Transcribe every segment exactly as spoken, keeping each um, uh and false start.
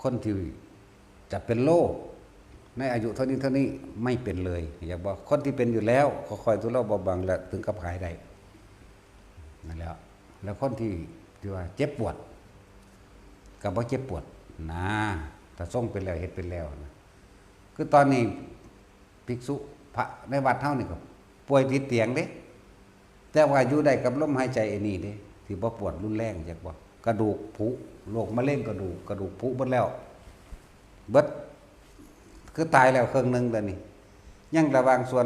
คนที่จะเป็นโรคในอายุเท่านี้เท่านี้ไม่เป็นเลย อยากบอกคนที่เป็นอยู่แล้วค่อยๆทุเลาเบาบางและถึงกับหายได้นั่นแหล้ว แล้วคนที่ที่ว่าเจ็บปวดก็บ่เจ็บปวดนะ ถ้าทรงเป็นแล้วเฮ็ดเป็นแล้วนะ คือตอนนี้ภิกษุพระในวัดเฮานี่ก็ป่วยติดเตียงเด้ แต่ว่าอยู่ได้กับลมหายใจไอ้นี่เด้ ที่บ่ปวดรุนแรงจักบ่ กระดูกผุ โรคมะเร็งกระดูก กระดูกผุเบิดแล้ว เบิด คือตายแล้วครึ่งหนึ่งเดี๋ยวนี้ ยังระวังส่วน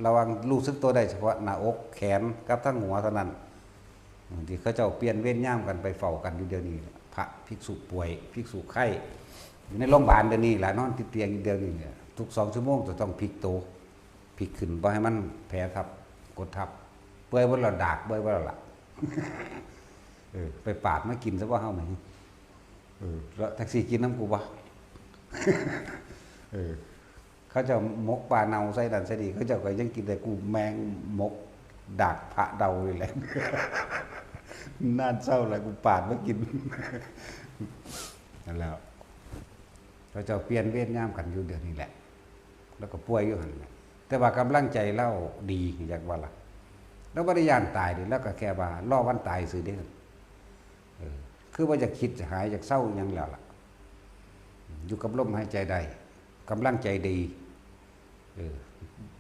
ระวังรู้สึกตัวได้เฉพาะหน้าอก แขนกับทั้งหัวเท่านั้น ที่เขาเจ้าเปลี่ยนเวรยามกันไปเฝ้ากันอยู่เดี๋ยวนี้ พระภิกษุป่วย ภิกษุไข้ อยู่ในโรงพยาบาลเดี๋ยวนี้แหละ นอนติดเตียงอยู่เดี๋ยวนี้เนี่ย ทุกสองชั่วโมงจะต้องพลิกตัว พลิกขึ้นบ่ให้มันแผลทับ กดทับ เปื่อยเบิดแล้ว ดากเปื่อยเบิดแล้วล่ะ เออ ไปปาดมากินซะว่าเฮาไหม เออ แล้วแท็กซี่กินน้ำกูบ่ เออ เขาเจ้าหมกปลาเน่าใส่นั่นใส่นี่ เขาเจ้าก็ยังกินแต่กูแมงหมกดากพระเดานี่แหละ น่านเศร้าแล้วกูปาดมากิน นั่นแหล้ว เขาเจ้าเปลี่ยนเวรยามกันอยู่เดี๋ยวนี้แหละ แล้วก็ป่วยอยู่หั่นแหละ แต่ว่ากำลังใจเราดี อยากว่าล่ะ แล้วบ่ได้ย้านตายเด้ แล้วก็แค่ว่ารอวันตายซื่อเด้ เออ คือว่าอยากคิดจะหาย อยากเศร้าอิหยังแล้วล่ะ อยู่กับลมหายใจได้ กำลังใจดี เออ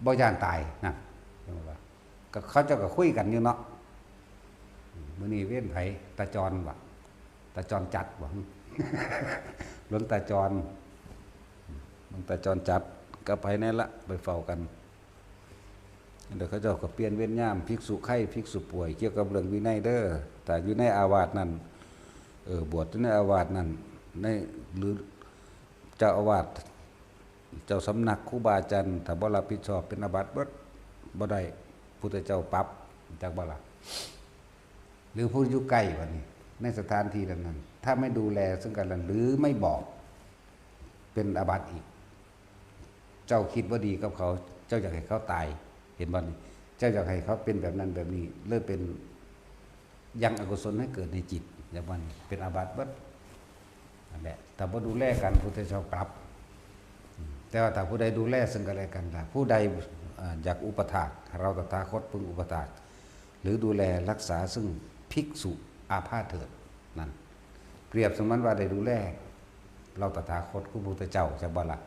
บ่ย้านตายนะ เห็นบ่วะ ก็เขาเจ้าก็คุยกันอยู่เนาะ มื้อนี้เวรไผ ตาจรบ่ ตาจรจัดบ่ หลวงตาจร หลวงตาจรจัด ก็ไปแน่ละ ไปเฝ้ากัน เดี๋ยวเขาเจ้าก็เปลี่ยนเวรยาม ภิกษุไข้ ภิกษุป่วย เกี่ยวกับเรื่องวินัยเด้อ ถ้าอยู่ในอาวาสนั่น เออ บวชอยู่ในอาวาสนั่น ใน หรือเจ้าอาวาส เจ้าสำนัก ครูบาอาจารย์ ถ้าบ่รับผิดชอบเป็นอาบัติเบิด บ่ได้ พุทธเจ้าปรับ จักบ่ล่ะ หรือผู้อยู่ใกล้บัดนี้ ในสถานที่นั้นๆ ถ้าไม่ดูแลซึ่งกันและกัน หรือไม่บอก เป็นอาบัติอีก เจ้าคิดบ่ดีกับเขา เจ้าอยากให้เขาตาย เห็นบ่นี่ เจ้าอยากให้เขาเป็นแบบนั้นแบบนี้ เลยเป็นยังอกุศลให้เกิดในจิต อย่างว่านี่ เป็นอาบัติเบิด นั่นแหละ ถ้าบ่ดูแลกัน พุทธเจ้าปรับ แต่ว่าถ้าผู้ใดดูแลซึ่งกันและกันล่ะ ผู้ใด เอ่อ อยากอุปถาก เราตถาคตพึงอุปถาก หรือดูแลรักษาซึ่งภิกษุอาพาธเถิด นั่น เปรียบเสมือนว่าได้ดูแล เราตถาคตคือพระพุทธเจ้า จักบ่ล่ะ